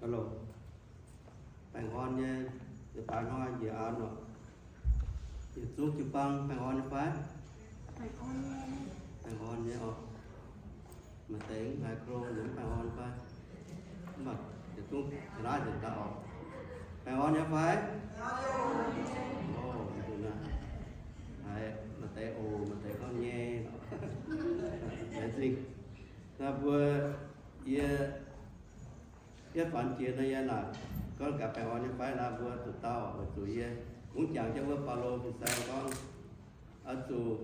Hello. Baengh orn nyei, leiz-baaix hnoi njiec aapv oc. Yietc zungv jiu-baang baengh orn nyei fai? Baengh orn nyei oc. Maaih deix mv haiz klo, ninh mv baengh orn fai? Mv baac yietc zungv ga'naaiv nzengc daaih oc. Baengh orn nyei fai? Oc, mv dungx naaic. Haiz maaih deix oc, maaih deix gorngv nyei. Laengz zingh. Naaiv mbuo, yie yietv fanx jiex nor yie naaic, gorngv gaax baengh orn nyei fai naaiv mbuo zuqc dau, weic zuqc yie kungx jangx jienv wuov Baulo fin-saeng gorngv, oix zuqc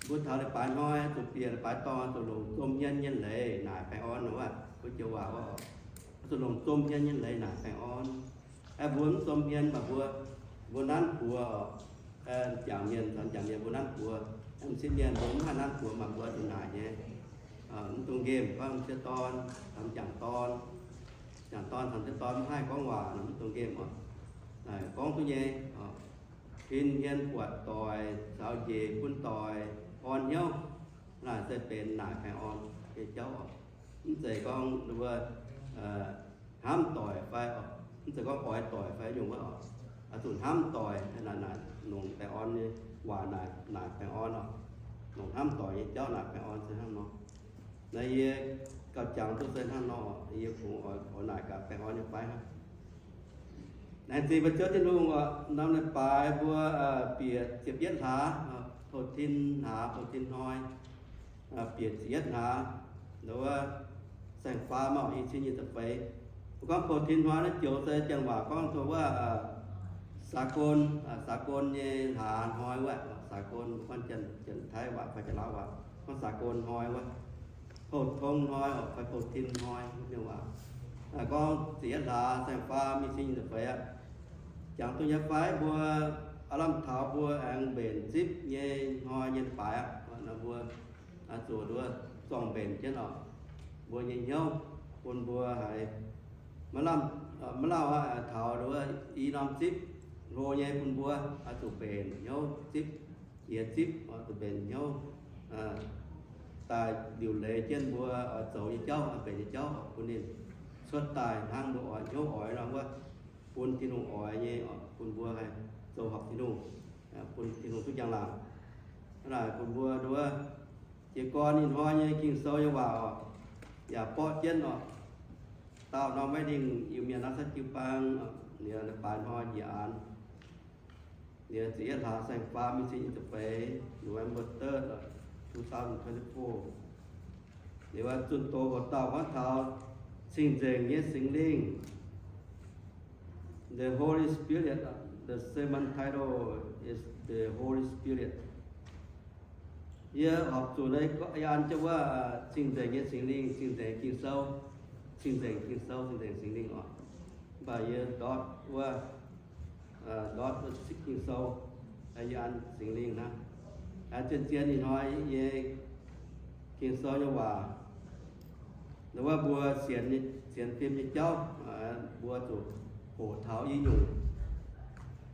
mbuo taux leiz-baaix hnoi, oix zuqc bieqc leiz-baaix dorngh, oix zuqc longc zom hmien nyei leiz naaic baengh orn wuov, mbuo joux waac wuov, oix zuqc longc zom hmien nyei leiz naaic baengh orn. Aeqv, mbuo mv zom hmien, mv baac mbuo, mbuo nanv buoz oc. Jangc mienh caux jangc mienh mbuo nanv buoz, m'sieqv mienh mbuo mv haih nanv buoz, mv baac mbuo zuqc naaic nyei. Mv dungx nqemh gorngv m'sieqv dorn caux m'jangc dorn, m'jangc dorn caux m'sieqv dorn mv haih gorngv waac, mv dungx nqemh oc. Naaic gorngv duqv nyei. Tin hmien buatc doic caux njiec bun doic orn hnyouv, naaic se benx naaic baengh orn nyei jauv oc. Mv zeiz gorngv mbuo hnamv doic fai, mv zeiz gorngv oix doic fai nyungc wuov oc. Oix zuqc hnamv doic, naaic, naaic longc baengh orn nyei waac naaic, naaic baengh orn oc. Longc hnamv doic nyei jauv naaic baengh orn se hnangv nor. Naaiv yie gauh jangx duqv se hnangv nor, yie kungx oix naaic gaax baengh orn nyei fai hnangv. Laengz zingh mbuo Ziouv Tin-Hungh oc. Norm leiz-baaix mbuo bieqc ziepc yietv hlaax, pou-tin hlaax, pou-tin hnoi, bieqc ziepc yietv hlaax, nduov wuov saeng-faa mauh i cin nyic ziepc feix. Mbuo gorngv pou-tin hnoi naaiv joux se janx waac gorngv taux wuov สากล, สากล nyei hlaax hnoi wuov. สากล mbuo gorngv janx-taiv waac fai janx-laauv waac gorngv สากล hnoi wuov. Pou-tong hnoi fai pou-tin hnoi nyei waac. Gorngv ziepc yietv hlaax saeng-faa i cin nyic ziepc feix aqv. Jangx duqv nyei fai mbuo aav lamh taux mbuo aengx mbenc zipv nyei hnoi nyei leiz-baaix aqv. Mbuo zuqc nduov zorng-mbenc jienv oc, mbuo nyei hnyouv, bun mbuo haiz maiv lamh, maiv lauh aqv, taux nduov i norm zipv hlo nyei bun mbuo oix zuqc mbenc hnyouv zipv, jiex zipv, oix zuqc mbenc hnyouv daaih liuc leiz jienv mbuo oix zoux nyei jauv, oix mbenc nyei jauv, bun ninh cuotv daaih hnangv mbuo oix hnyouv oix nor wuov, bun Tin-Hungh oix nyei, bun mbuo haih zoux horpc Tin-Hungh, bun Tin-Hungh duqv njang-laangc. Hnangv naaic bun mbuo nduov jiez gorn ih hnoi nyei Ging-Sou nyei waac oc, yaac borqv jienv oc. Daauh norm maiv dingh Iu-Mienh naaiv cuotv jiu-baang, liuz leiz-baaix hnoi njiec aanx, liuz ziepc yietv hlaax saeng-faa i cin nyic ziepc feix, November third, two thousand twenty-four. Liuz zunh doz hoc dauh gorngv taux cing-nzengc nyei Singx Lingh, the Holy Spirit. The sermon title is the Holy Spirit. Yie horpc zuqc yie an jienv wuov cing-nzengc nyei Singx Lingh, cing-nzengc Ging-Sou, cing-nzengc Ging-Sou, cing-nzengc Singx Lingh oc. Mv baac yie ndortv wuov, ndortv wuov zipv Ging-Sou, yie an Singx Lingh hnangv. Zien-zien ih hnoi nyei Ging-Sou nyei waac, nduov wuov mbuo sienx, sienx fim nyei jauv, mbuo zuqc hoqc taux i nyungc.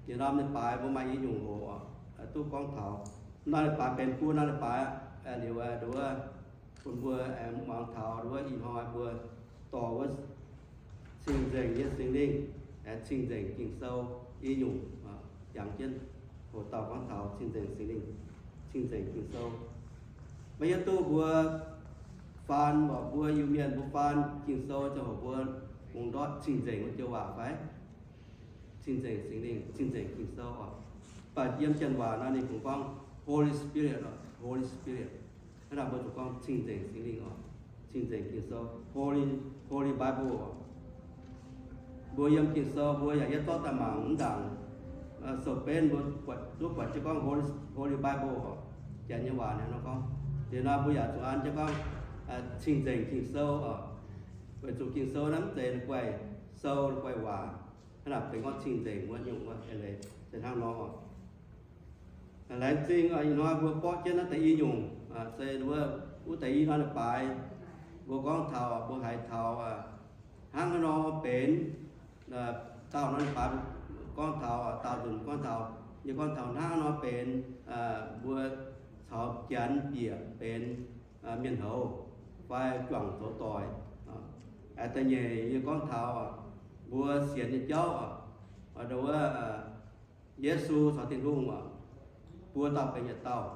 Yietc norm leiz-baaix mbuo maaih i nyungc hoqc, duqv gorngv taux. Norm leiz-baaix benx buo norm leiz-baaix aqv. Liuz nduov wuov bun mbuo aengx muangx taux nduov wuov ih hnoi mbuo dorh wuov cing-nzengc nyei Singx Lingh, aengx cing-nzengc Ging-Sou i nyungc, jangx jienv hoqc dauh gorngv taux cing-nzengc Singx Lingh, cing-nzengc Ging-Sou. Maiv hiuv duqv mbuo faan, mbuo Iu-Mienh mbuo faan Ging-Sou ziangh hoc mbuo kungx ndortv cing-nzengc wuov joux waac fai? Cing-nzengc Singx Lingh, cing-nzengc Ging-Sou oc. Mv baac yiem Janx waac nor ninh kungx gorngv Holy Spirit oc, Holy Spirit. Hnangv naaic mbuo zuqc gorngv cing-nzengc Singx Lingh oc, cing-nzengc Ging-Sou, Holy, Holy Bible oc. Mbuo yiem Ging-Sou mbuo yaac yietv zorqv daaih mangc mv ndaangc, sou-benv mbuo buatc, duqv buatc jienv gorngv Holy, Holy Bible oc. Janx nyei waac naaiv nor gorngv. Liuz nor mbuo yaac zuqc an jienv gorngv cing-nzengc Ging-Sou oc. Weic zuqc Ging-Sou naaiv mv zeiz la'guaih sou, la'guaih waac. Hnangv naaic benx gorngv cing-nzengc wuov nyungc wuov eix leiz se hnangv nor oc. Laengz zingh ih hnoi mbuo borqv jienv naaiv deix i nyungc, se wuov, wuov deix i norm leiz-baaix mbuo gorngv taux, mbuo haiz taux hnangv haaix nor benx, daauh norm leiz-baaix gorngv taux, daauh nzunc gorngv taux, yie gorngv taux hnangv haaix nor benx mbuo caux Janx bieqc benx mienh houz fai juangc zoux doic. Da'nyeic yie gorngv taux mbuo sienx nyei jauv oc, wuov Yesu caux Tin-Hungh oc, buo dauh benx yietc dauh.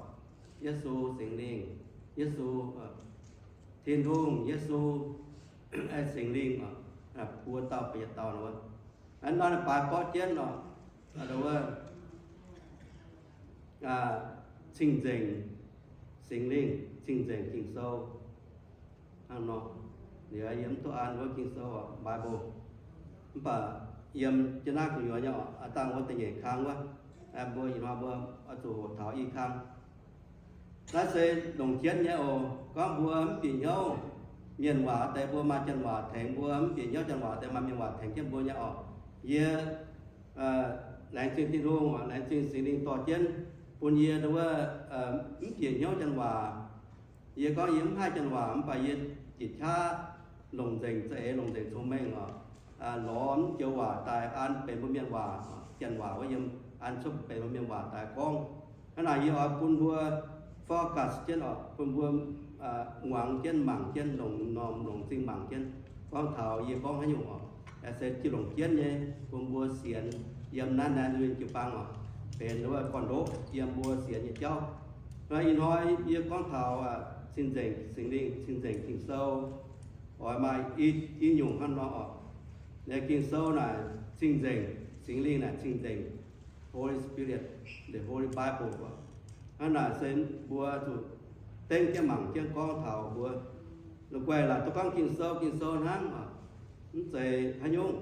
Yesu, Singx Lingh, Yesu, Tin-Hungh, Yesu, Singx Lingh oc, buo dauh benx yietc dauh nor. Hnangv naaiv baaix borqv jienv oc, wuov cing-nzengc Singx Lingh, cing-nzengc Ging-Sou. Hnangv nor, liuz yie mv duqv an wuov Ging-Sou oc, Bible. Mv baac yiem jienv naaiv gu'nyuoz nyei oc, dangh wuov da'nyeic kang wuov, mbuo ih hnoi mbuo oix zuqc hoqc taux i kang. Naaiv se longc jienv nyei oc. Gorngv mbuo mv bieqc hnyouv mienh waac deix, mbuo maaih janx waac tengx mbuo, mv bieqc hnyouv janx waac deix maaih mienh waac tengx jienv mbuo nyei oc. Yie laengz zingh Tin-Hungh, laengz zingh Singx Lingh dorh jienv bun yie wuov mv bieqc hnyouv janx waac. Yie gorngv yie mv haih janx waac, mv baac yie jiex qaqv longc nzengc za'eix, longc nzengc cong-mengh oc, lorz mv joux waac daaih an benx mbuo mienh waac, janx waac wuov yiem an cuotv benx mbuo mienh waac daaih gorngv. Hnangv naaic yie oix bun mbuo focus jienv oc, bun mbuo muangx jienv, mangc jienv, longc m'normh longc m'zing mangc jienv, gorngv taux yie gorngv haaix nyungc oc. Se jiex longc jienv nyei, bun mbuo sienx yiem naaiv naaiv nyei jiu-baang oc, benx wuov gorn-ndoqv yiem mbuo sienx nyei jauv. Ih hnoi yie gorngv taux cing-nzengc Singx Lingh, cing-nzengc Ging-Sou, oix maaih i nyungc hnangv nor oc. Naaiv Ging-Sou naaic cing-nzengc, Singx Lingh naaic cing-nzengc, Holy Spirit, the Holy Bible oc. Hnangv naaic se mbuo zuqc dengv jienv mangc jienv gorngv taux mbuo la'guaih laaic duqv gorngv Ging-Sou, Ging-Sou hnangv oc, mv zeiz haaix nyungc.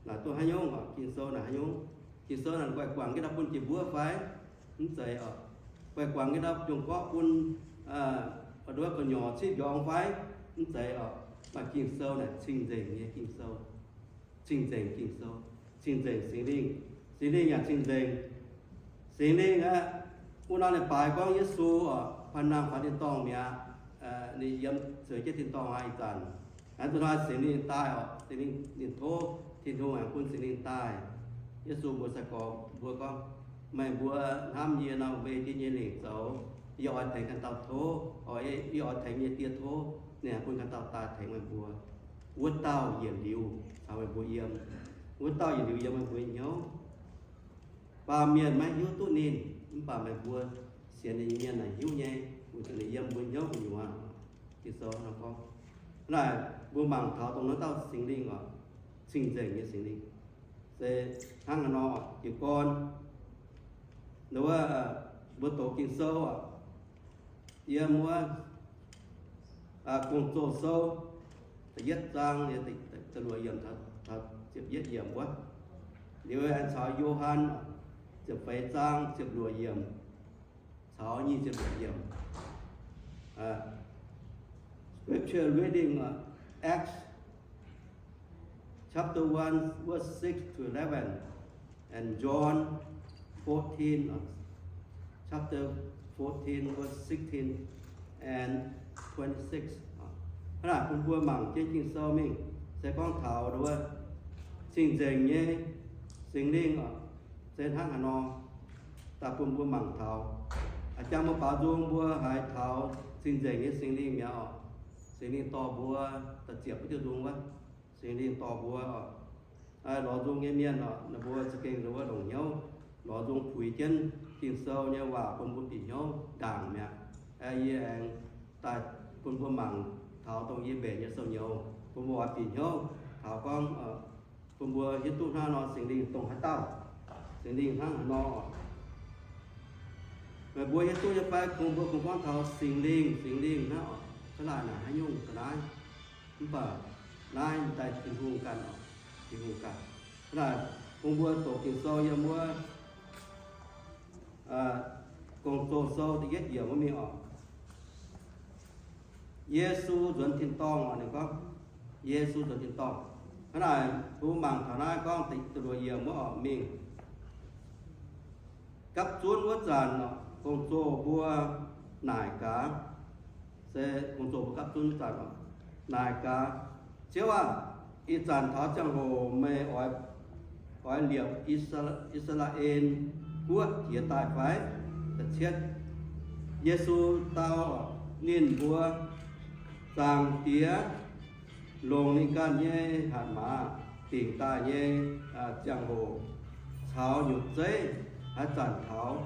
Naaic duqv haaix nyungc oc, Ging-Sou naaic haaix nyungc? Ging-Sou naaic la'guaih guangc jienv ndau bun jiex mbuov fai? Mv zeiz oc. Guaih guangc jienv ndau jung gorqv bun nduov gu'nyuoz cipv njorngx fai? Mv zeiz oc. Maaih Ging-Sou naaic cing-nzengc nyei Ging-Sou, cing-nzengc Ging-Sou, cing-nzengc Singx Lingh. Singx Lingh yaac cing-nzengc. Singx Lingh aeqv, wuov nor ninh baaix gorngv Yesu oc, paan nangh faaux tin-dorngh mi'aqv. Ninh yiem zueiz jienv tin-dorngh aqv ih zanc. Hnangv zuqc hnoi Singx Lingh daaih oc, Singx Lingh ninh tov Tin-Hungh aengx bun Singx Lingh daaih. Yesu mbuox sai-gorx mbuo gorngv, meih mbuo hnamv yie nor, mbuo ei jienv yie nyei lingc zoux. Yie oix tengx ganh dauh tov, yie oix tengx yie nyei Die tov, ninh aengx bun ganh dauh daaih tengx meih mbuo. Wuov dauh yietc liuz caux meih mbuo yiem. Wuov dauh yietc liuz yiem meih mbuo hnyouv. Baamh mienh maiv hiuv duqv ninh, mv baac meih mbuo sienx ninh nyei mienh naaic hiuv nyei, weic zuqc ninh yiem mbuo hnyouv gu'nyuoz. Ging-Sou nor gorngv. Naaic mbuo mangc taux dongh naaiv dauh Singx Lingh oc, cing-nzengc nyei Singx Lingh. Se hnangv haaix nor, jiez gorn wuov, mbuo doqc Ging-Sou oc, yiem wuov Gong-Zoh Sou da'yietv zaang, da'luoqc yiemc, ziepc yietv yiemc wuov. Liuz aengx caux Yo^han ziepc feix zaang ziepc luoqc yiemc caux nyic ziepc luoqc yiemc. Scripture reading, Acts chapter one, verse six to eleven, and John fourteen, chapter fourteen, verse sixteen and twenty-six. Hnangv naaic bun mbuo mangc jienv Ging-Sou mingh, se gorngv taux wuov cing-nzengc nyei Singx Lingh oc, se hnangv haaix nor, daaih bun mbuo mangc taux. A'jang mbuo baaux nzung mbuo haiz taux cing-nzengc nyei Singx Lingh mi'aqv oc. Singx Lingh dorh mbuo da'ziepc wuov diuh nzung wuov, Singx Lingh dorh mbuo oc. Lorz nzung nyei mienh oc, ninh mbuo za'gengh wuov longc hnyouv lorz nzung puix jienv Ging-Sou nyei waac bun mbuo bieqc hnyouv ndaangc mi'aqv. Yie aengx daaih bun mbuo mangc taux dongh yie mbenc nyei sou-nyouz, bun mbuo oix bieqc hnyouv taux gorngv, bun mbuo hiuv duqv hnangv nor Singx Lingh dongh haaix dauh, Singx Lingh hnangv haaix nor. Meih mbuo hiuv duqv nyei fai? Kungx mbuo kungx gorngv taux Singx Lingh, Singx Lingh hnangv oc, hnangv naaic naaic haaix nyungc ga'naaiv. Mv baac naaiv daaih Tin-Hungh ganh oc, Tin-Hungh ganh. Hnangv naaic bun mbuo doqc Ging-Sou yiem wuov Gong-Zoh Sou da'yietv yiemc wuov mingh oc. Yesu nzuonx tin-dorngh oc, ninh gorngv, Yesu nzuonx tin-dorngh. Hnangv naaic bun mbuo mangc taux naaiv gorngv da'luoqc yiemc wuov oc mingh. Gapv zunv wuov zanc, gong-zoh mbuo naaic gaax, se gong-zoh mbuo gapv zunv wuov zanc, naaic gaax, Ziouv aah! Ih zanc taux ziangh hoc meih oix liepc I^saa^laa^en Guoqv jiez daaih fai? Yesu dau ninh mbuo, Zaangc Diex, longc ninh ganh nyei hatc maaz dingc daaih nyei ziangh hoc caux nyutc zeiv haaix zanc taux,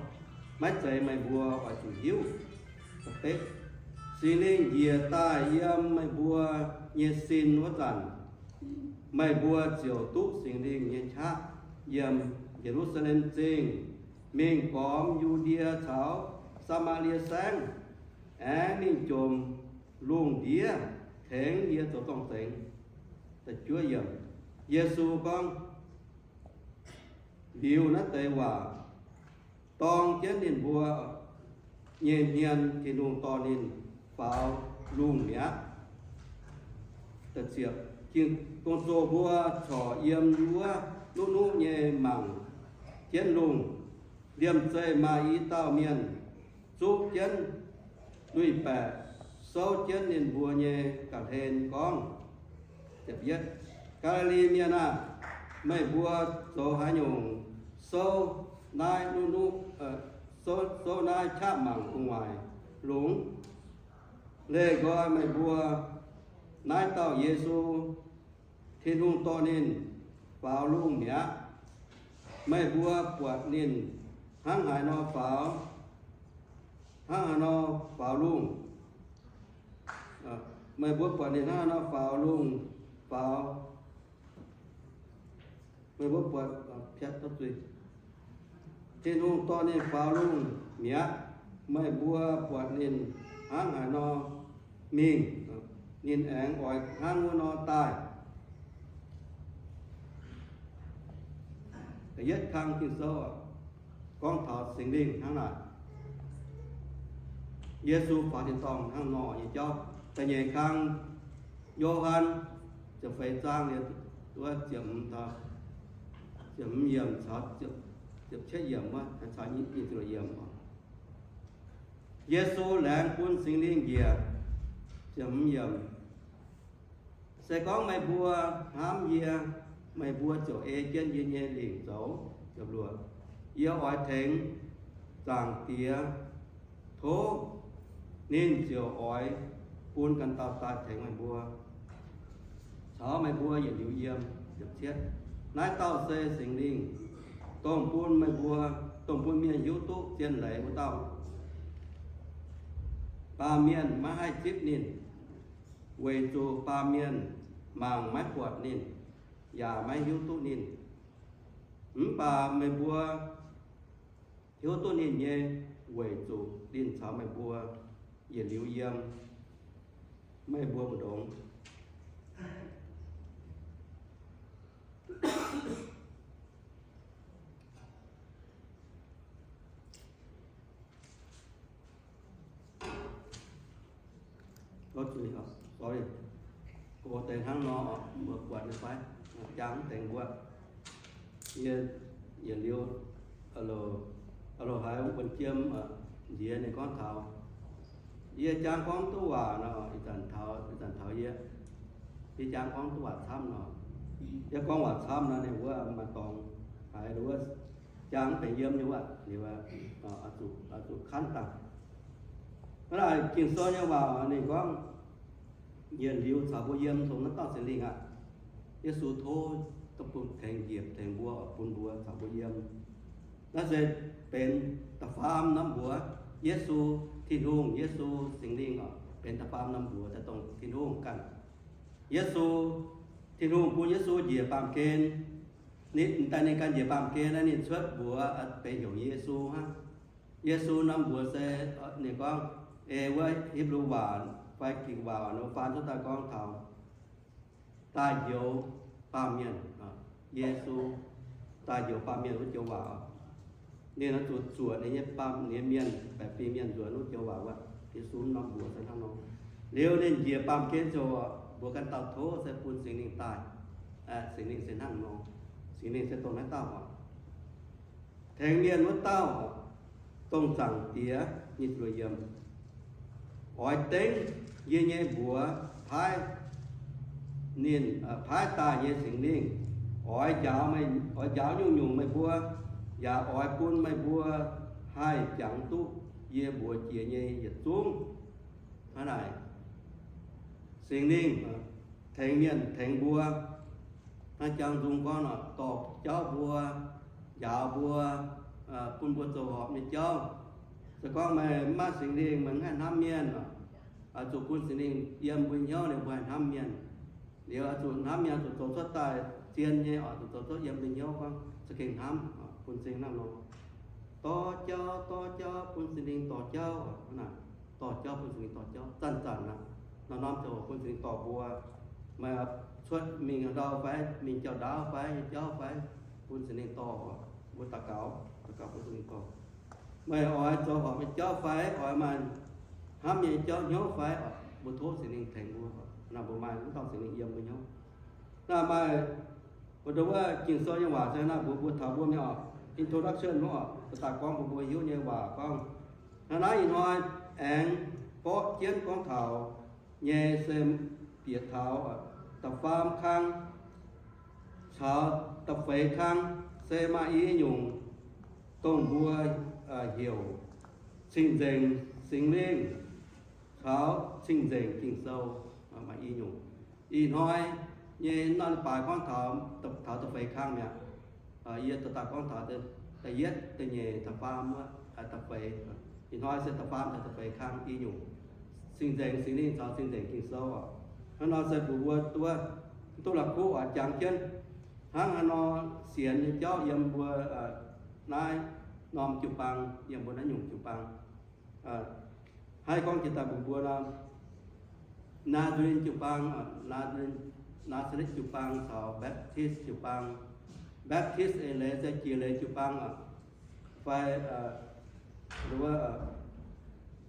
maiv zeiz meih mbuo oix zuqc hiuv. Singx Lingh njiec daaih yiem meih mbuo nyei sin wuov zanc, meih mbuo ziouc duqv Singx Lingh nyei qaqv yiem Ye^lu^saa^lem Zingh mingh gormx Yu^ndie caux Saa^maa^lie Saengv, aengx mingh jomc lungh ndiev tengx yie zoux zorng-zengx. Yesu gorngv liuz naaiv deix waac, dorng jienv ninh mbuo nyei hmien, Tin-Hungh dorh ninh faaux lungh mi'aqv. Gong-zoh mbuo corc yiem wuov nuqv-nuqv nyei mangc jienv lungh. Liemh zeih maaih i dauh mienh zuqv jienv lui-baeqc, souv jienv ninh mbuo nyei ga'hlen gorngv, Gaa^li^li Mienh aah! Meih mbuo zoux haaix nyungc souv naaiv nuqv-nuqv, souv naaiv qaqv mangc gu'nguaaic lungh? Leih nqoi meih mbuo, naaiv dauh Yesu, Tin-Hungh dorh ninh faaux lungh mi'aqv. Meih mbuo buatc ninh hnangv haaix nor faaux, hnangv haaix nor faaux lungh? Meih mbuo buatc ninh hnangv haaix nor faaux lungh, faaux? Meih mbuo buatc, Tin-Hungh dorh ninh faaux lungh mi'aqv. Meih mbuo buatc ninh hnangv haaix nor mingh, ninh aengx oix hnangv wuov nor daaih. Da'yietv kang Ging-Sou gorngv taux Singx Lingh hnangv naaic. Yesu faaux tin-dorngh hnangv nor nyei jauv. Da'nyeic kang Yo^han ziepc feix zaang, wuov ziepc hmz, ziepc hmz yiemc caux ziepc cietv yiemc wuov, caux nyic ziepc yiemc. Yesu laengz bun Singx Lingh njiec, ziepc hmz yiemc, se gorngv meih mbuo hnamv yie, meih mbuo ziouc ei jienv yie nyei lingc zoux. Ziepc luoqc, yie oix tengx Zaangc Diex tov, ninh ziouc oix bun ganh dauh daaih tengx meih mbuo, caux meih mbuo yietc liuz yiem. Ziepc cietv, naaiv dauh se Singx Lingh, dongh bun meih mbuo, dongh bun mienh hiuv duqv zien leiz wuov dauh. Baamh mienh maiv haih zipv ninh, weic zuqc baamh mienh mangc maiv buatc ninh, yaac maiv hiuv duqv ninh. Mv baac meih mbuo hiuv duqv ninh nyei, weic zuqc ninh caux meih mbuo yietc liuz yiem. Meih mbuo mbu'ndongx Sorry, go deix hnangv nor, mbuo buatc nyei fai? Jang mv deix mbuo. Yie yietc liuz, aa loc haiz wuonh jiem nziex ninh gorngv taux, yie jang gorngv duqv waac nor, ih zanc taux, ih zanc taux yie, yie jang gorngv duqv waac camv nor. Yie gorngv waac camv nor, ninh wuov maaih dorngx haiz wuov jang mv benx yiem nyei wuov, oix zuqc kanv dangh. Hnangv naaic Ging-Sou nyei waac ninh gorngv, yietc liuz caux mbuo yiem dongh naaiv dauh Singx Lingh aqv. Yesu tov daaih bun tengx njiec tengx mbuo, bun mbuo caux mbuo yiem. Naaiv se benx da'faam norm mbuox. Yesu, Tin-Hungh, Yesu, Singx Lingh oc, benx da'faam norm mbuox daaih dongh Tin-Hungh ganh. Yesu, Tin-Hungh bun Yesu njiec baamh gen. Ninh daaih ninh ganh njiec baamh gen naaiv, ninh cuotv mbuox benx heuc Yesu hnangv. Yesu norm mbuox se, ninh gorngv, ei wuov Hipv^lu waac fai Grik waac nor faan cuotv daaih gorngv taux daaih njoux baamh mienh. Yesu daaih njoux baamh mienh wuov joux waac. Ninh oix zuqc zuoqc ninh nyei baamh, ninh nyei mienh, baeqc fingx mienh nzuonx wuov joux waac wuov. Yesu norm mbuox se hnangv nor. Liuz ninh njiec baamh gen ziouc mbuox ganh dauh tov se bun Singx Lingh daaih. Singx Lingh se hnangv nor. Singx Lingh se dongh naaiv dauh oc. Tengx mienh wuov dauh, dongh Zaangc Diex, nyic ziepc luoqc yiemc, oix dengv yie nyei mbuox paaiv ninh, paaiv daaih nyei Singx Lingh, oix njaaux, oix njaaux nyungc-nyungc meih mbuo, yaac oix bun meih mbuo haih jangx duqv yie mbuox jiex nyei yietc zungv. Hnangv naaic, Singx Lingh tengx mienh, tengx mbuo. Naaiv jangx nzung gorngv oc, dorh jauv mbuo, njaaux mbuo, bun mbuo zoux horpc nyei jauv. Se gorngv meih mv maaih Singx Lingh, meih mv haih hnamv mienh oc. Oix zuqc bun Singx Lingh yiem mbuo hnyouv liuz mbuo haih hnamv mienh. Liuz oix zuqc hnamv mienh, oix zuqc zoux cuotv daaih zien nyei, oix zuqc zoux cuotv yiem mbuo hnyouv gorngv za'gengh hnamv, bun Singx Lingh hnamv nor. Dorh jauv, dorh jauv, bun Singx Lingh dorh jauv. Dorh jauv, bun Singx Lingh dorh jauv. Zanc-zanc aqv, norm-norm ziangh hoc bun Singx Lingh dorh mbuo. Meih cuotv mingh ndau fai mingh jauv-ndaauv fai nyei jauv fai, bun Singx Lingh dorh. Mbuo daux gaux, daux gaux bun Singx Lingh dorh. Meih oix zoux horpc nyei jauv fai, oix maaih hnamv nyei jauv hnyouv fai, mbuo tov Singx Lingh tengx mbuo. Naaiv mbuo maaih mv dauh Singx Lingh yiem mbuo hnyouv. Naaiv maaih mbuo ndau wuov Ging-Sou nyei waac se naaiv mbuox mbuo taux mbuo mienh oc, introduction mv oc, daaih gorngv mbuox mbuo hiuv nyei waac gorngv, hnangv naaiv ih hnoi aengx borqv jienv gorngv taux nyei se bieqc taux da'faam kang caux da'feix kang, se maaih i nyungc dongh mbuo heuc cing-nzengc Singx Lingh caux cing-nzengc Ging-Sou, maaih i nyungc. Ih hnoi nyei naaiv leiz-baaix gorngv taux, taux da'feix kang mi'aqv. Yie daaih gorngv taux da'yietv, da'nyeic, da'faam, da'feix. Ih hnoi se da'faam caux da'feix kang i nyungc. Cing-nzengc Singx Lingh caux cing-nzengc Ging-Sou oc. Hnangv nor se mbuox mbuo duqv, duqv la'kuqv oix jangx jienv hnangv haaix nor sienx nyei jauv yiem mbuo naaiv norm jiu-baang, yiem mbuo naaiv nyungc jiu-baang. Haiz gorngv jiex daaih mbuox mbuo nor, Nazarene jiu-baang, Nazarene, Nazaretv jiu-baang caux Baptist jiu-baang. Baptist eix leiz se jiex leiz jiu-baang oc, fai wuov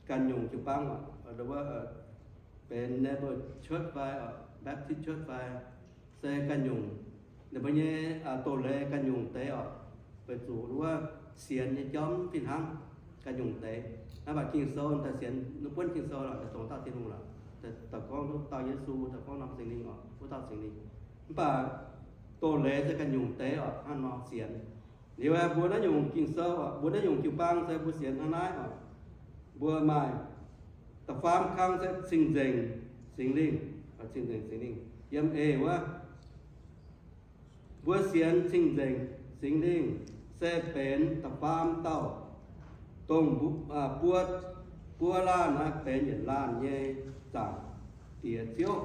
ganh nyungc jiu-baang oc, wuov benx neighbor church fai Baptist church fai, se ganh nyungc. Ninh mbuo nyei doz-leiz ganh nyungc deix oc, weic zuqc wuov sienx nyei jauv mv fih hnangv, ganh nyungc deix. Naaiv mv baac Ging-Sou daaih sienx, ninh buonv Ging-Sou lorqc, daaih dongh dauh Tin-Hungh lorqc, daaih gorngv wuov dauh Yesu, daaih gorngv norm Singx Lingh oc, wuov dauh Singx Lingh. Mv baac doz-leiz se ganh nyungc deix oc, hnangv nor sienx. Liuz aeqv, mbuo naaiv nyungc Ging-Sou oc, mbuo naaiv nyungc jiu-baang se mbuo sienx hnangv naaiv oc. Mbuo maaih da'faam kang se cing-nzengc Singx Lingh, cing-nzengc Singx Lingh. Yiem eix wuov, mbuo sienx cing-nzengc Singx Lingh se benx da'faam dauh, dongh mbuo, buo, buo laanh aqv, benx yietc laanh nyei Zaangc Diex Ziouv.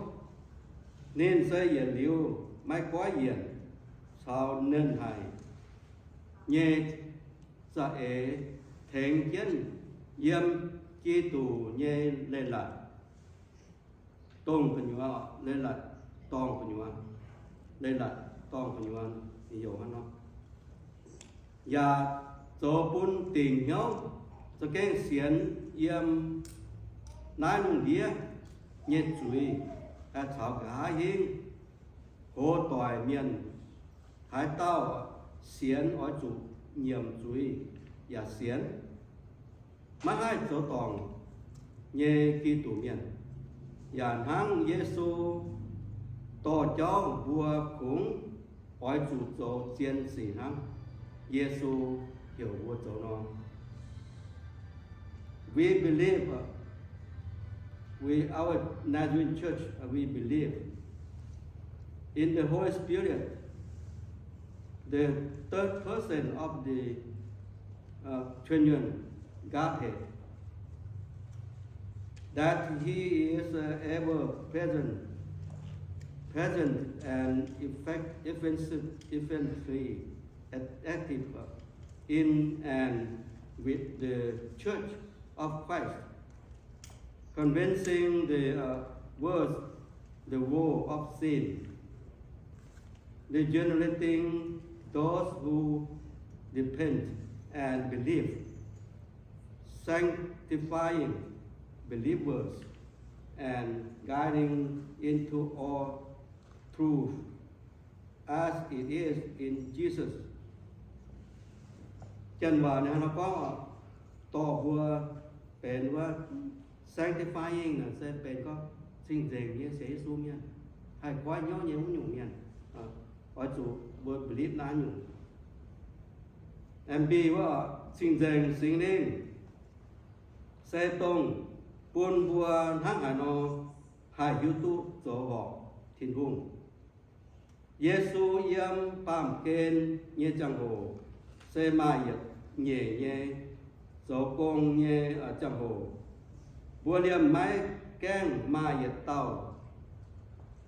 Ninh se yietc liuz maiv goiv yienc caux nernh haic nyei za'eix tengx jienv yiem Giduc nyei leiz-latc dongh gu'nyuoz, leiz-latc dorngh gu'nyuoz, leiz-latc dorngh gu'nyuoz, yaac zoux bun dingc hnyouv za'gengh sienx yiem naaiv lungh ndiev nyei zuiz caux nqa'haav hingv. Hoz doic mienh haaix dauh sienx oix zuqc nyiemc zuiz yaac sienx. Maiv haih zoux dorngc nyei Giduc mienh, yaac hnangv Yesu dorh jauv mbuo kungx oix zuqc zoux zien sic hnangv Yesu heuc mbuo zoux nor. We believe, uh, we, our Nazarene Church, uh, we believe in the Holy Spirit, the third person of the, uh, Triune Godhead, that He is, uh, ever present, present and effect-, effective, effectively active, uh, in and with the Church of Christ, convincing the, uh, world, the world of sin, regenerating those who repent and believe, sanctifying believers, and guiding into all truth, as it is in Jesus. Janx waac ninh hnangv nor gorngv oc, dorh mbuo benx wuov sanctifying naaic se benx gorngv cing-nzengc nyei sienx Yesu mienh, haih goiv hnyouv nyei wuov nyungc mienh. Oix zuqc mbuo believe naaiv nyungc. Mv baac wuov cing-nzengc Singx Lingh se dongh bun mbuo hnangv haaix nor haih hiuv duqv zoux horpc Tin-Hungh. Yesu yiem baamh gen nyei ziangh hoc se maaih yietc nyeic nyei zoux gong nyei ziangh hoc. Mbuo liemh maiv gaengh maaih yietc dauh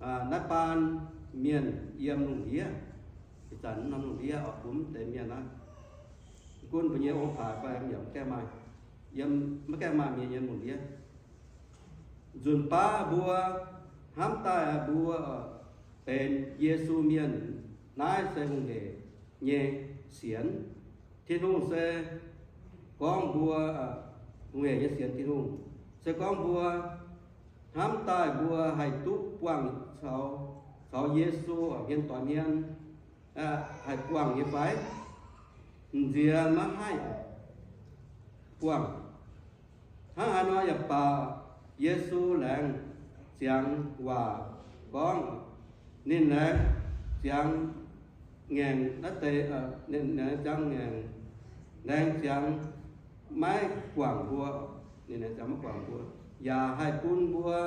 naaiv baan mienh yiem lungh ndiev. Ih zanc norm lungh ndiev oix bun deix mienh aqv. Gunv mbuo nyei ong-taaix fai yaac maiv gaengh maaih, yiem, maiv gaengh maaih mienh yiem lungh ndiev. Nzunc baav mbuo hnamv daaih mbuo benx Yesu mienh, naaiv se hungh heic nyei sienx. Tin-Hungh se gorngv mbuo, hungh heic nyei sienx Tin-Hungh se gorngv mbuo hnamv daaih mbuo haih duqv buangh caux, caux Yesu hmien doix hmien haih buangh nyei fai? M'nziex maiv haih buangh. Hnangv haaix nor yaac baac, Yesu laengz ziangx waac gorngv, ninh laengz ziangx ngaengc naaiv deix, ninh laengz ziangx ngaengc, laengz ziangx maiv guangc mbuo, ninh laengz ziangx maiv guangc mbuo, yaac haih bun mbuo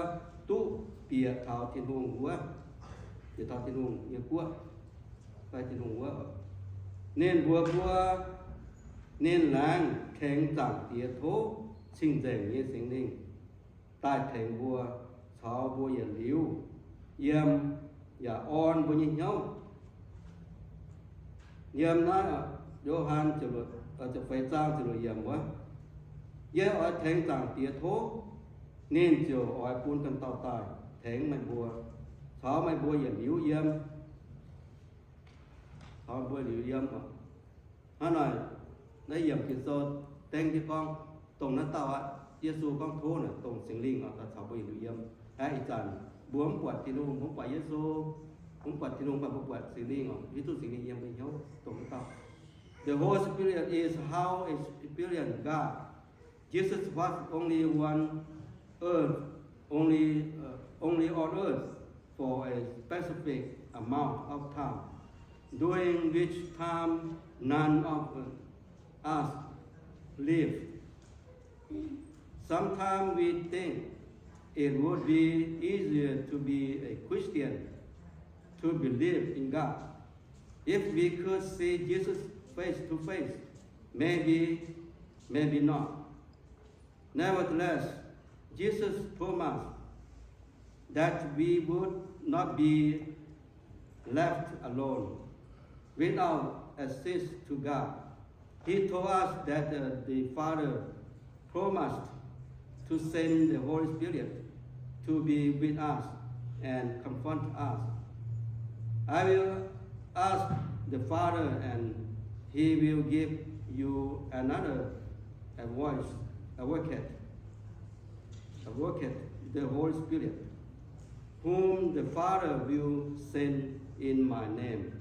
duqv bieqc taux Tin-Hungh wuov, bieqc taux Tin-Hungh nyei guoqv fai Tin-Hungh wuov. Ninh mbuox mbuo, ninh laengz tengx Zaangc Diex tov cing-nzengc nyei Singx Lingh daaih tengx mbuo, caux mbuo yietc liuz yiem, yaac orn mbuo nyei hnyouv. Yiem naaiv Yo^han ziepc feix zaang ziepc luoqc yiemc wuov, yie oix tengx Zaangc Diex tov, ninh ziouc oix bun ganh dauh daaih tengx meih mbuo, caux meih mbuo yietc liuz yiem, caux mbuo liuz yiem. Hnangv naaic, naaiv yiemc Ging-Sou dengv jienv gorngv, dongh naaiv dauh aqv. Yesu gorngv tov naaic dongh Singx Lingh oix daaih caux mbuo yietc liuz yiem. Aeqv, ih zanc mbuo mv buatc Tin-Hungh, mbuo mv buatc Yesu, mbuo mv buatc Tin-Hungh, mv baac mbuo buatc Singx Lingh oc. Hiuv duqv Singx Lingh yiem mbuo hnyouv dongh naaiv dauh. The Holy Spirit is how experience God. Jesus was only one earth, only, uh, only on earth for a specific amount of time, during which time none of us live. Sometimes we think it would be easier to be a Christian, to believe in God, if we could see Jesus face to face. Maybe, maybe not. Nevertheless, Jesus promised that we would not be left alone without access to God. He told us that, uh, the Father promised to send the Holy Spirit to be with us and comfort us. I will ask the Father, and he will give you another advice, advocate, advocate, the Holy Spirit, whom the Father will send in my name.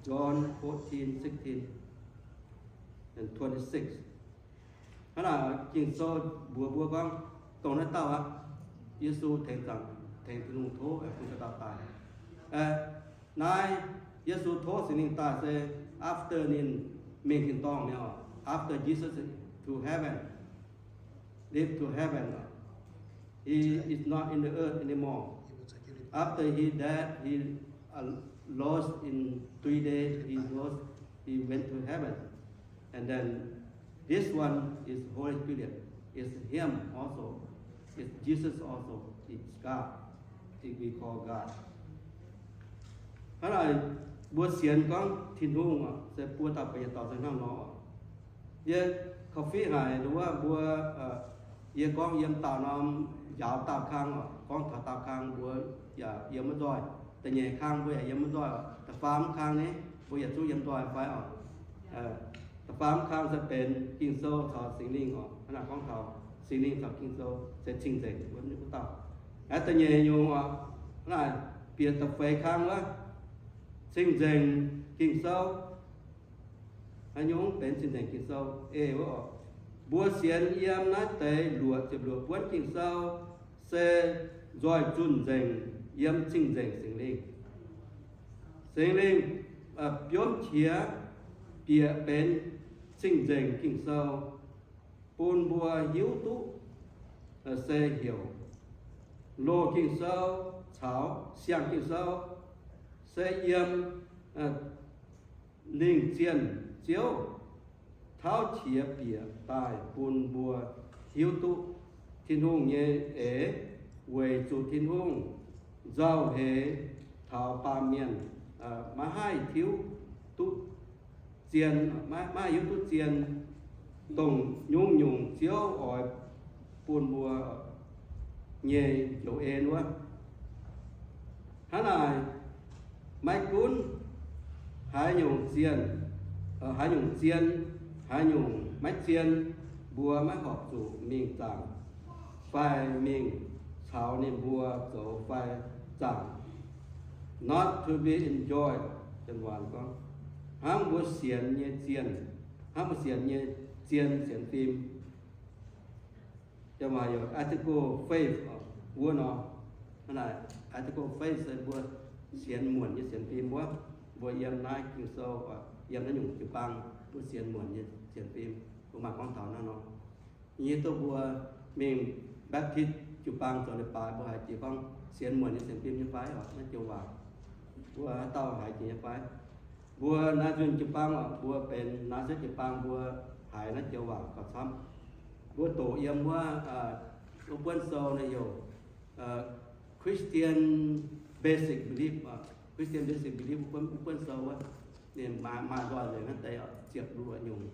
John fourteen, sixteen and twenty-six. Hnangv naaic Ging-Sou mbuox mbuo gorngv, dongh naaiv dauh aqv, Yesu tengx zaangc, tengx Tin-Hungh tov, bun ganh dauh daaih. Naaiv Yesu tov Singx Lingh daaih se after ninh mingh tin-dorngh nyei oc, after Jesus to heaven, live to heaven. He is not in the earth anymore. After he died, he, uh, rose in three days, he rose, he went to heaven. And then this one is Holy Spirit. It's him also. It's Jesus also. It's God. It we call God. Hnangv naaic mbuo sienx gorngv Tin-Hungh oc, se buo dauh benx yietc dauh se hnangv nor oc. Yie korv-fiqv haic nduov mbuo, yie gorngv yiem daauh norm njaaux daauh kang oc, gorngv taux daauh kang mbuo yaac yiem wuov nzoih. Da'nyeic kang mbuo yaac yiem wuov nzoih oc. Da'faam kang ni mbuo yaac zungv yiem nzoih fai oc. Da'faam kang se benx Ging-Sou caux Singx Lingh oc. Hnangv naaic gorngv taux Singx Lingh caux Ging-Sou se cing-nzengc wuov dauh. Aeqv, da'nyeic nyungc oc, hnangv naaic bieqc da'feix kang wuov, cing-nzengc Ging-Sou. Haaix nyungc benx cing-nzengc Ging-Sou? Ei wuov oc, mbuo sienx yiem naaiv deix luoqc ziepc luoqc buonv Ging-Sou se nzoih zunh nzengc yiem cing-nzengc Singx Lingh. Singx Lingh biomv qiex bieqc benx cing-nzengc Ging-Sou bun mbuo hiuv duqv se heuc loz Ging-Sou caux siang Ging-Sou se yiem lingh zienh Ziouv tauv qiex bieqc daaih bun mbuo hiuv duqv Tin-Hungh nyei eix, weic zuqc Tin-Hungh nzauh heix taux baamh mienh maiv haih tiuv duqv zien, maiv haih hiuv duqv zien, dongh nyungc-nyungc Ziouv oix bun mbuo nyei njoux en wuov. Hnangv naaic, maiv gunv haaix nyungc zienh, haaix nyungc zien, haaix nyungc maiv zien, mbuo maiv horpc zuqc mingh zaangc fai mingh caux ninh mbuo zoux fai zaangc. Not to be enjoyed, janx waac gorngv, hnangv mbuo sienx nyei zienh, hnangv mbuo sienx nyei zien sienx fim. Janx waac heuc article of faith wuov nor. Hnangv naaic, article of faith se mbuo sienx muonc nyei sienx fim wuov. Mbuo yiem naaiv Ging-Sou, yiem naaiv nyungc jiu-baang, mbuo sienx muonc nyei sienx fim. Mbuo maaih gorngv taux naaiv nor, yie duqv mbuo mingh Baptist jiu-baang zoux leiz-baaix, mbuo haiz jiex gorngv sienx muonc nyei sienx fim nyei fai oc? Naaiv joux waac mbuo haaix dauh haiz jiex nyei fai? Mbuo naaiv nzunc jiu-baang oc, mbuo benx naaiv setv jiu-baang, mbuo haiz naaiv joux waac gauh camv. Mbuo doqc yiem wuov, wuov buonv sou naaiv heuc Christian Basic Belief, Christian Basic Belief, wuov buonv sou wuov, ninh maaih nzoih nzengc naaiv deix ziepc luoqc nyungc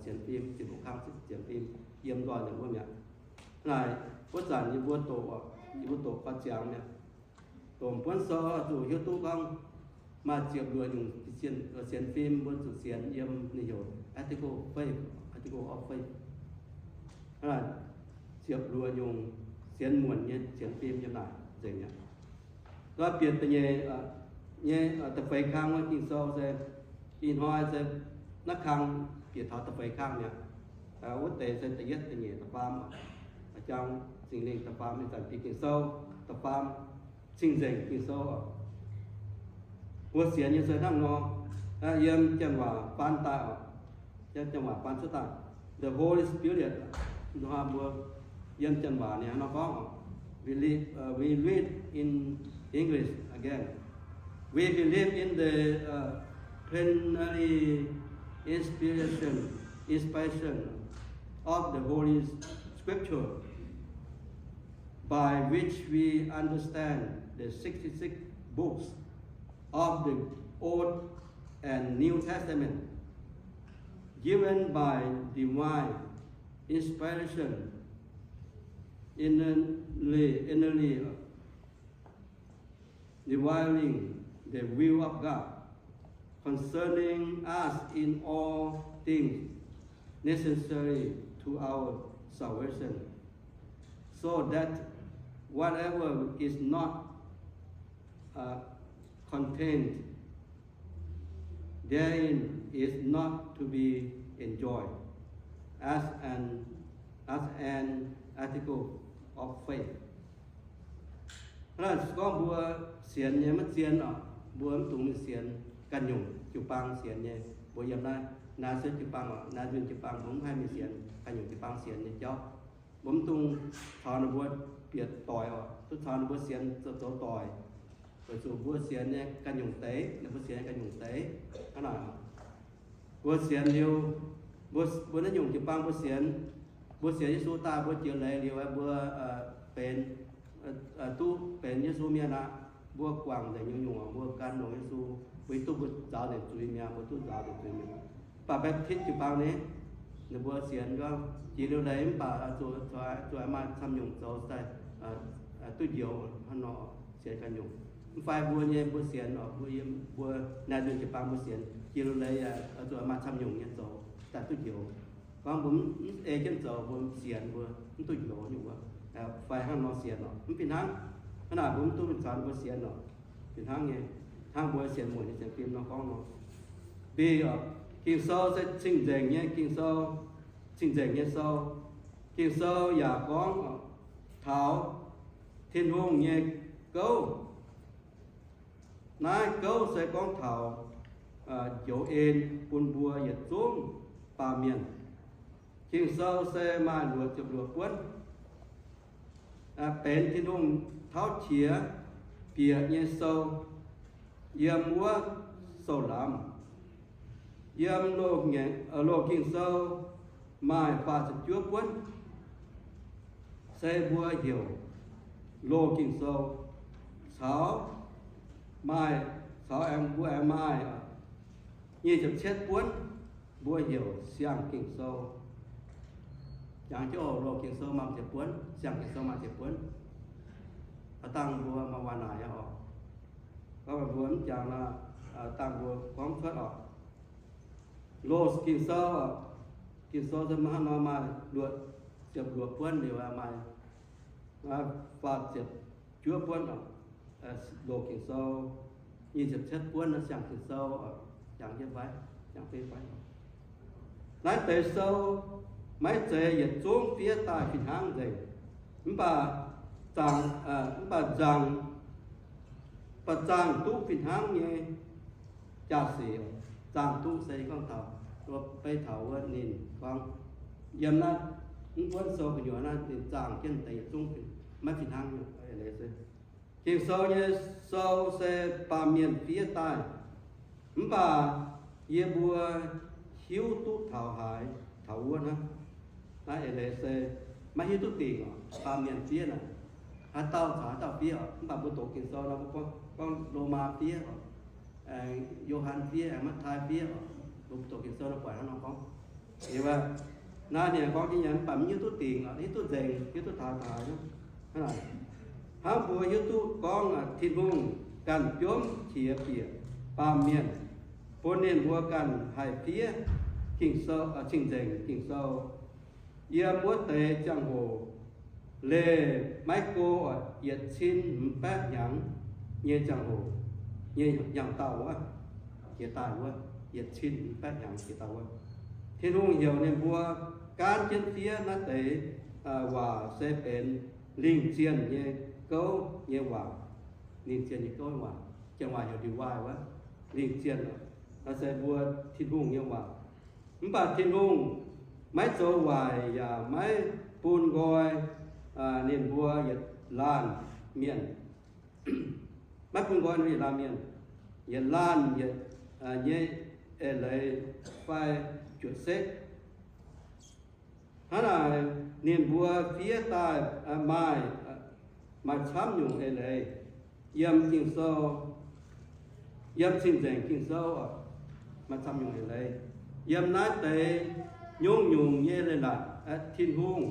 sienx fim, ziepc luoqc kang sienx fim, yiem nzoih nzengc wuov mi'aqv. Naaic wuov zanc yie mbuo doqc, yie mbuo doqc gauh ziangx mi'aqv. Dongh buonv sou zuqc hiuv duqv gorngv maaih ziepc luoqc nyungc sienx fim mbuo zuqc sienx yiem ninh heuc article of faith, article of faith. Ziepc luoqc nyungc sienx muonc nyei sienx fim yiem naaic nzengc mi'aqv. Bieqc da'nyeic nyei da'feix kang wuov Ging-Sou se, ih hnoi se naaiv kang bieqc taux da'feix kang mi'aqv. Wuov deix se da'yietv, da'nyeic, da'faam, jang Singx Lingh da'faam, ih zanc bieqc Ging-Sou da'faam, cing-nzengc Ging-Sou oc. Mbuo sienx nyei se hnangv nor, yiem janx waac faan daaih oc, yiem janx waac faan cuotv daaih, the Holy Spirit, mbuo yiem janx waac ninh hnangv nor gorngv oc. We read, we read in English again. We believe in the plenary inspiration, inspiration of the Holy Scripture, by which we understand the sixty-six books of the Old and New Testament, given by divine inspiration, inerrantly, inerrantly revealing the will of God concerning us in all things necessary to our salvation, so that whatever is not uh, contained therein is not to be enjoyed as an, as an article of faith. Hnangv naaic se gorngv mbuo sienx nyei maiv zien oc, mbuo mv dungx mingh sienx ganh nyungc jiu-baang sienx nyei. Mbuo yiem naaiv, naaiv se jiu-baang oc, naaiv nzunc jiu-baang mbuo mv haih mingh sienx ganh nyungc jiu-baang sienx nyei jauv. Mbuo mv dungx caux ninh mbuo bieqc doic oc, duqv caux ninh mbuo sienx zoux, zoux doic. Weic zuqc mbuo sienx nyei ganh nyungc deix, ninh mbuo sienx nyei ganh nyungc deix. Hnangv naaic, mbuo sienx liuz, mbuo, mbuo naaiv nyungc jiu-baang mbuo sienx, mbuo sienx Yesu daaih mbuo jiex leiz liuz, mbuo benx, duqv benx Yesu mienh aqv. Mbuo guangc nzengc nyungc-nyungc, mbuo gan longx Yesu, mbuo hiuv duqv mbuo nzaaux nzengc zuiz mi'aqv, mbuo duqv nzaaux nzengc zuiz mi'aqv. Mv baac Baptist jiu-baang ni, ninh mbuo sienx gorngv jiex liuz leiz mv baac zuqc, zuqc maaih camv nyungc zoux daaih duqv njoux hnangv nor, sienx ganh nyungc. Mv fai mbuo nyei mbuo sienx oc, mbuo yiem mbuo naaiv nzunc jiu-baang mbuo sienx jiex liuz leiz zuqc maaih camv nyungc nyei zoux daaih duqv njoux. Gorngv mbuo mv ei jienv zoux, mbuo sienx mbuo mv duqv njoux nyungc wuov, fai hnangv nor sienx oc, mv fih hnangv. Hnangv naaic mbuo mv duqv mingh caux ninh mbuo sienx oc. Fih hnangv nyei, hnangv mbuo sienx muonc nyei sienx fim nor gorngv nor. Bih oc, Ging-Sou se cing-nzengc nyei Ging-Sou, cing-nzengc nyei sou. Ging-Sou yaac gorngv taux Tin-Hungh nyei gouv. Naaiv gouv se gorngv taux njoux en bun mbuo yietc zungv baamh mienh. Ging-Sou se maaih luoqc ziepc luoqc buonv. benx Tin-Hungh tauv qiex bieqc nyei sou yiem wuov sou-lamz. Yiem Loz-, Loz Ging-Sou maaih faah ziepc juov buonv se mbuo heuc Loz Ging-Sou, caux maaih, caux aengx mbuo aengx maaih nyic ziepc cietv buonv mbuo heuc Siang-Ging-Sou. Jangx jienv oc, Loz Ging-Sou maaih ziepc buonv, Siang-Ging-Sou maaih ziepc buonv. Aa, dangh mbuo maaih waac naaic nyei oc. Gorngv mbuo mv jangx nor, aa, dangh mbuo gorngv cuotv oc. Loz Ging-Sou, Ging-Sou se maaih hnangv nor maaih luoqc, ziepc luoqc buonv liuz maaih, maaih faah ziepc juov buonv oc. Loz Ging-Sou nyic ziepc cietv buonv, Siang-Ging-Sou, jangx jienv fai, jangx fei fai. Naaiv deix sou maiv zeiz yietc zungv fiev daaih fih hnangv nzengc, mv baac zaangc, mv baac zaangc, baac zaangc duqv fih hnangv nyei jaa-sic. Zaangc duqv se gorngv taux, beiv taux wuov ninh gorngv, yiem naaiv mv buonv sou gu'nyuoz naaiv ninh zaangc jienv deix yietc zungv maiv fih hnangv nyei. Ging-Sou nyei sou se baamh mienh fiev daaih, mv baac yie mbuo hiuv duqv taux haaix taux wuov hnangv. Naaiv eix leiz se maiv hiuv duqv dingc oc. Baamh mienh fiev naaic, haaix dauh caux haaix dauh fiev oc. Mv baac mbuo doqc Ging-Sou nor, mbuo gorngv Lomaa fiev oc, Yo^han fiev, Matv^taai fiev oc. Mbuo doqc Ging-Sou nor buatc hnangv nor gorngv. Naaiv ninh gorngv jienv nyei, mv baac maiv hiuv duqv dingc oc, hiuv duqv nzengc, hiuv duqv taux haaix. Hnangv mbuo hiuv duqv gorngv Tin-Hungh ganh biomv qiex bieqc baamh mienh, bun ninh mbuo ganh haih fiev Ging-Sou, cing-nzengc Ging-Sou. Yiem wuov deix ziangh hoc leih maiv go yietc cin hmz baeqv hnyangx nyei ziangh hoc, nyei hnyangx-daauh wuov, jiex daaih wuov, yietc cin hmz baeqv hnyangx jiex daaih wuov, Tin-Hungh heuc ninh mbuo gaanv jienv fiev naaiv deix waac se benx lingh zienh nyei gouv nyei waac. Lingh zienh nyei gouv nyei waac, janx waac heuc divine wuov, lingh zienh. Naaiv se mbuo Tin-Hungh nyei waac. Mv baac Tin-Hungh maiv zoux waaic yaac maiv bun nqoi ninh mbuo yietc laanh mienh. Maiv bun nqoi ninh mbuo yietc laanh mienh, yietc laanh, yietc, nyei eix leiz fai juoqc-setv. Hnangv naaic ninh mbuo fiev daaih maaih, maaih camv nyungc eix leiz yiem Ging-Sou, yiem cing-nzengc Ging-Sou, maaih camv nyungc eix leiz. Yiem naaiv deix nyungc-nyungc nyei leiz-latc, Tin-Hungh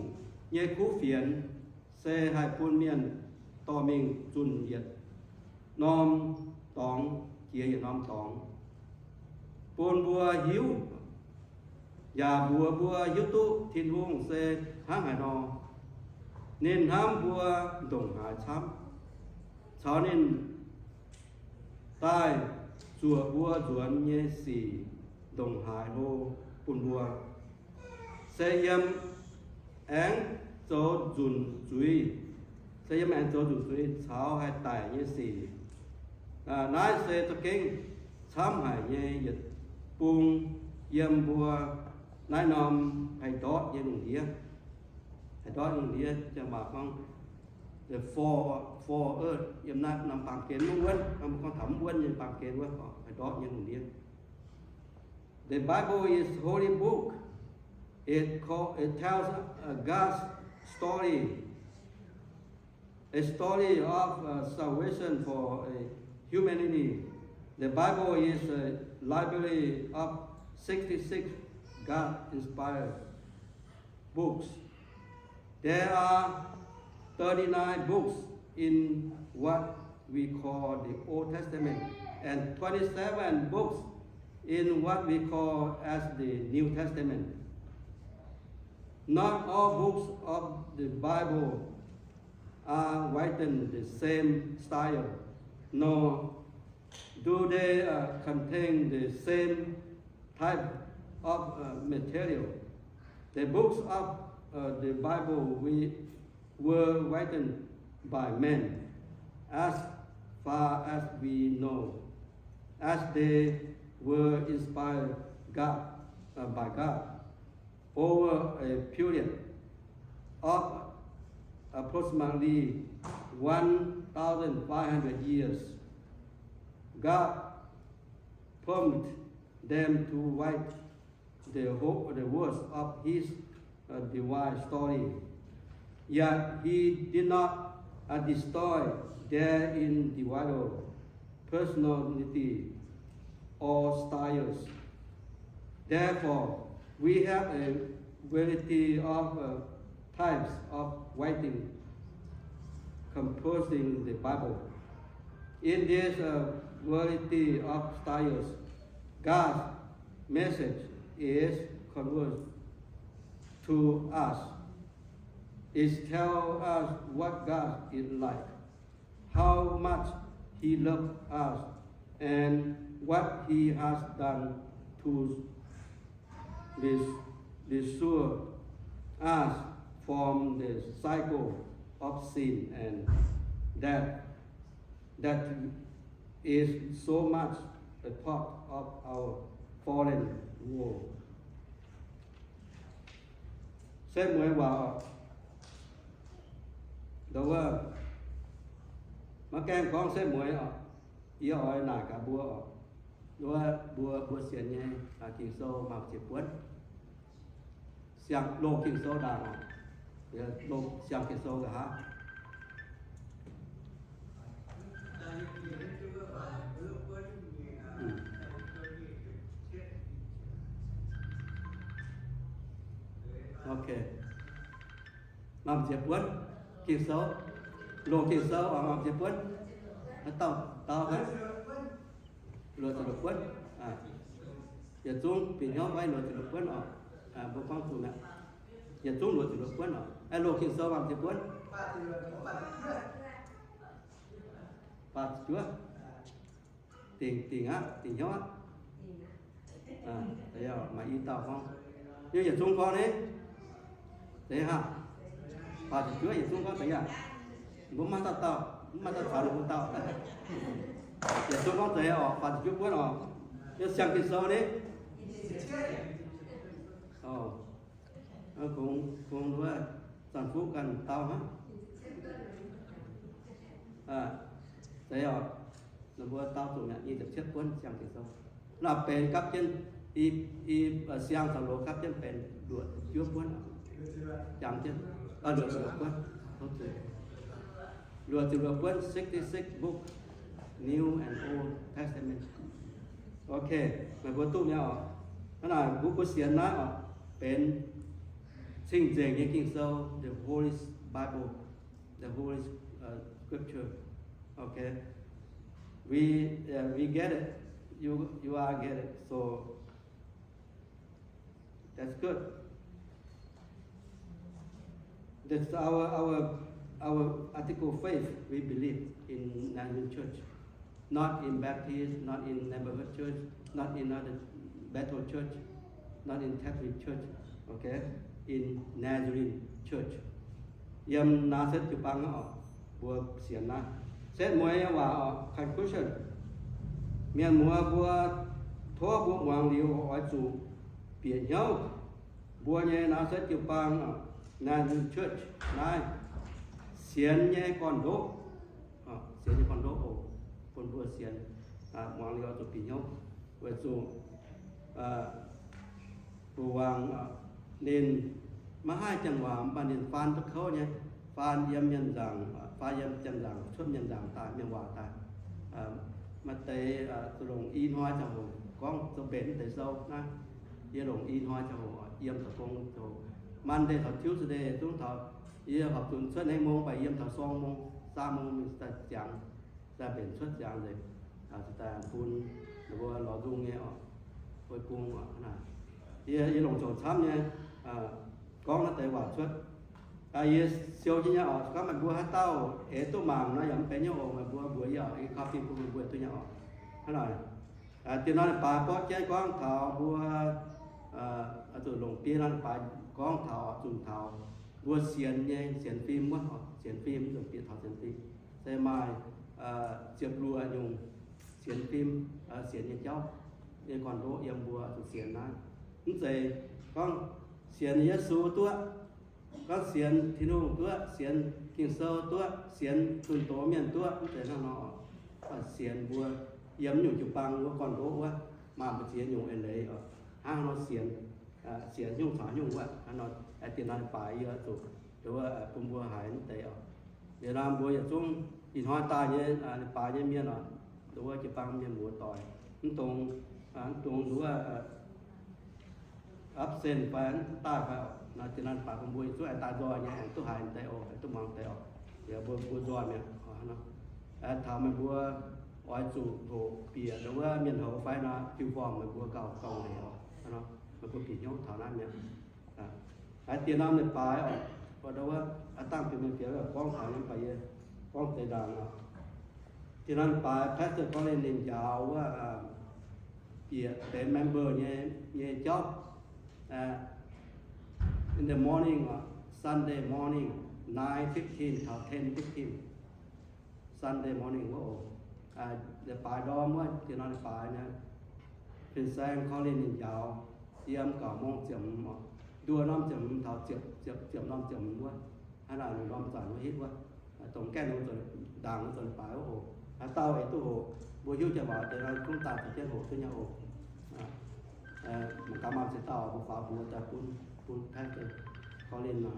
nyei kuv fienx se haih bun mienh dorh mingh zunh yietc norm dorngx jiex yietc norm dorngx, bun mbuo hiuv, yaac mbuox mbuo hiuv duqv Tin-Hungh se hnangv haaix nor. Ninh hnamv mbuo ndongc haaix camv, caux ninh daaih zuoqc mbuo nzuonx nyei sic ndongc haaix hlo bun mbuo. Se yiem aengx zoux nzunc zuiz, se yiem aengx zoux nzunc zuiz caux haih daic nyei sic. Naaiv se za'gengh camv haic nyei yietc bung yiem mbuo naaiv norm haih ndortv nyei lungh ndiev. Haih ndortv nyei lungh ndiev, janx waac gorngv the fall, fall earth, yiem naaiv norm baamh gen mv wuonv, mbuo gorngv taux mv wuonv nyei baamh gen wuov, haih ndortv nyei lungh ndiev. The Bible is holy book. It call, it tells a God's story, a story of uh, salvation for uh, humanity. The Bible is a library of sixty-six God-inspired books. There are thirty-nine books in what we call the Old Testament and twenty-seven books in what we call as the New Testament. Not all books of the Bible are written the same style, nor do they uh, contain the same type of uh, material. The books of uh, the Bible we, were written by men, as far as we know, as they were inspired God, uh, by God. Over a period of approximately one thousand five hundred years, God prompted them to write the whole, the words of his, uh, divine story. Yet he did not, uh, destroy their individual personality or styles. Therefore, we have a variety of, uh, types of writing composing the Bible. In this, uh, variety of styles, God's message is conveyed to us. It tells us what God is like, how much he loves us, and what he has done to res-, rescue us from the cycle of sin and death that is so much a part of our fallen world. Setv mueiz waac oc. Nduov, maiv gaengh gorngv setv mueiz oc. Yie oix naaic gaax mbuo oc. Nduov, mbuo, mbuo sienx nyei Ging-Sou maaih ziex buonv. Siang, loz Ging-Sou ndaangc oc. Loz siang Ging-Sou nqa'haav. Ok. Maaih ziex buonv Ging-Sou. Loz Ging-Sou oc, maaih ziex buonv. Haaix dauh dau haic? Luoqc ziepc luoqc buonv. Yietc zungv bieqc hnyouv fai luoqc ziepc luoqc buonv oc. Mbuo gorngv zuqc mi'aqv. Yietc zungv luoqc ziepc luoqc buonv oc. Aeqv, loz Ging-Sou maaih ziex buonv? Faah ziepc juov. Dingc, dingc aqv, dingc hnyouv aqv. Maaih i dauh gorngv, yie yietc zungv gorngv ni. Deix haav, faah ziepc juov yietc zungv gorngv deix yaac, mbuo maiv dauh dauh, maiv dauh caux ninh mbuo dauh. Yietc zungv gorngv deix oc, faah ziepc juov buonv oc. Yie siang Ging-Sou ni. Kungx, kungx wuov Zanc Fuqv ganh dau hnangv. Deix oc, ninh mbuo dau zuqc mi'aqv, nyic ziepc cietv buonv siang Ging-Sou. Naaiv benx gapv jienv i, i, siang caux loz gapv jienv benx luoqc ziepc juov buonv. Jangx jienv, luoqc ziepc luoqc buonv, tov zuiz. Luoqc ziepc luoqc buonv, sixty-six book, New and Old Testament. Ok, meih mbuo duqv mi'aqv oc. Hnangv naaic mbuo, mbuo sienx naaiv oc, benx cing-nzengc nyei Ging-Sou, the Holy Bible, the Holy, uh, Scripture. Okay, we, uh, we get it. You, you are get it. So that's good. That's our, our, our article of faith. We believe in Nazarene Church, not in Baptist, not in neighborhood church, not in other Bethel church, not in Catholic church, okay? In Nazarene Church. Yiem Naasatv jiu-baang oc, mbuo sienx naaiv. Setv mueiz nyei waac oc, conclusion. Mienh muoz mbuo, tov mbuo muangx liuz oix zuqc bieqc hnyouv mbuo nyei Naasatv jiu-baang oc, Nazarene Church naaiv sienx nyei gorn-ndoqv. Sienx nyei gorn-ndoqv oc, bun mbuo sienx, muangx liuz oix zuqc bieqc hnyouv, weic zuqc bu wangc ninh maiv haih janx waac, mv baac ninh faan duqv kouv nyei, faan yiem mienh nzaangc, faan yiem janx nzaangc, cuotv mienh nzaangc daaih, mienh waac daaih. Maaih deix zuqc longc i hnoi ziangh hoc gorngv zoux mbenc deix sou naaiv. Yie longc i hnoi ziangh hoc yiem taux gong zoux. Monday taux Tuesday zungv taux, yie horpc zunc cuotv hmz mong, mv baac yiem taux sorng mong, saam mong mingh daaih ziangx, daaih mbenc cuotv ziangx nzengc, daaih bun ninh mbuo lorz nzung nyei oc, wuov bung oc. Yie, yie longc zoux camv nyei gorngv naaiv deix waac cuotv. Yie siou jienv nyei oc. Gorngv meih mbuo haaix dauh eix duqv mangc nor, yaac mv benx nyei oc. Meih mbuo mbuox yie oc, yie copy bun meih mbuo duqv nyei oc. Hnangv naaic, dieh nor ninh baaix borqv jienv gorngv taux mbuo, zuqc longc dieh nor ninh baaix gorngv taux, zunh taux mbuo sienx nyei sienx fim wuov, sienx fim, zuqc bieqc taux sienx fim. Se maaih ziepc luoqc nyungc sienx fim, sienx nyei jauv, nyei gorn-ndoqv yiem mbuo zuqc sienx naaiv. Mv zeiz gorngv sienx Yesu duqv, gorngv sienx Tin-Hungh duqv, sienx Ging-Sou duqv, sienx zunh doz mienh duqv, mv zeiz hnangv nor. Sienx mbuo yiem nyungc jiu-baang wuov gorn-ndoqv wuov, maaih mbu'ziex nyungc eix leiz oc. Hnangv nor sienx, sienx nyungc caux nyungc wuov, hnangv nor. Diex nor leiz-baaix yie zuqc nduov bun mbuo haiz mv deix oc. Liuz nor mbuo yietc zungv ih hnoi daaih nyei leiz-baaix nyei mienh oc, nduov jiu-baang mienh muoz-doic, mv dungx, mv dungx nduov absent fai mv daaih fai oc. Nor diex nor leiz-baaix bun mbuo yietc zungv aengx daaih nzoih nyei, aengx duqv haiz deix oc, aengx duqv muangx deix oc. Liuz mbuo, mbuo nzoih mi'aqv. Taux meih mbuo oix zuqc hoqc bieqc nduov mienh houz fai nor, jiu form meih mbuo gauh gauh leiz oc. Meih mbuo bieqc hnyouv taux naaiv mi'aqv. Haiz diex norm leiz-baaix oc, nduov, aav dangh bieqc mienh bieqc gorngv taux nyei, mv baac yie gorngv deix ndaangc oc. Diex norm leiz-baaix Pastor Colin ninh njaaux wuov bieqc deix member nyei, nyei jauv in the morning oc, Sunday morning, nine fifteen taux ten fifteen. Sunday morning wuov oc. Leiz-baaix ndorm wuov, diex norm leiz-baaix nyei, fin-saeng Colin ninh njaaux yiem gauh mong ziepc hmz oc, nduov norm ziepc hmz taux ziepc, ziepc norm ziepc hmz wuov. Hnangv naaic lungh ndorm zanc wuov hitv wuov, dongh gaengh lungh zoux ndaangc wuov zoux leiz-baaix wuov oc. Haaix dauh eix duqv hoqc, mbuo hiuv jienv waac deix nor, zungv daaih caux jienv hoqc duqv nyei oc. Mangc gaax maaih ziex dauh mbuo faaux mbuox daaih bun, bun Pastor Colin nor.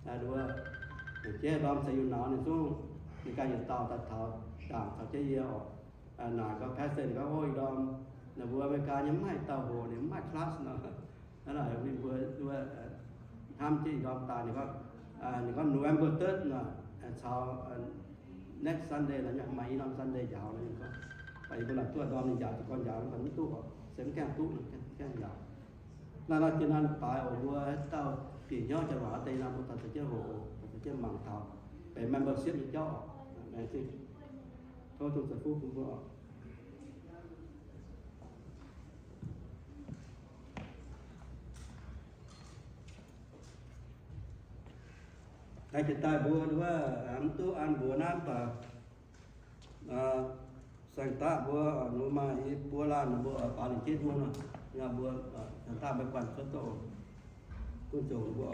Nduov, jeiv ndorm se yungh nauz ninh zungv, ninh ganh yietc dauh daaih taux ndaangc caux jienv yie oc. Naaic gau Pastor ninh gorngv, ov, ih ndorm naaic mbuo America nyei mv maaih dauh hoqc, ninh mv maaih class nor. Hnangv naaic mbuo, mbuo hnamv jienv ih ndorm daaih, ninh gorngv, ninh gorngv November third nor, caux next Sunday nor, maaih i norm Sunday njaaux nor, ninh gorngv, mv baac yie mbuo naaic duqv ndorm ninh njaaux, jiez gorn njaaux, mv baac mv duqv oc, se mv gaengh duqv nor, gaengh njaaux. Naaiv nor diex norm leiz-baaix oc, mbuo haaix dauh bieqc hnyouv janx-waac deix nor, mbuo taux caux jienv hoqc oc, taux caux jienv mangc taux benx membership nyei jauv oc. Laengz zingh. Tov Tin-Hungh ceix fuqv bun mbuo oc. Naaiv jiex daaih mbuo wuov, mv duqv an mbuox naaiv baac saeng-daqv mbuo, ninh mbuo maaih i buo laanh ninh mbuo baaux lingc jienv mbuo nor, mbuo saeng-daqv mbuo guanh cuotv doqv, gunv zoux mbuo.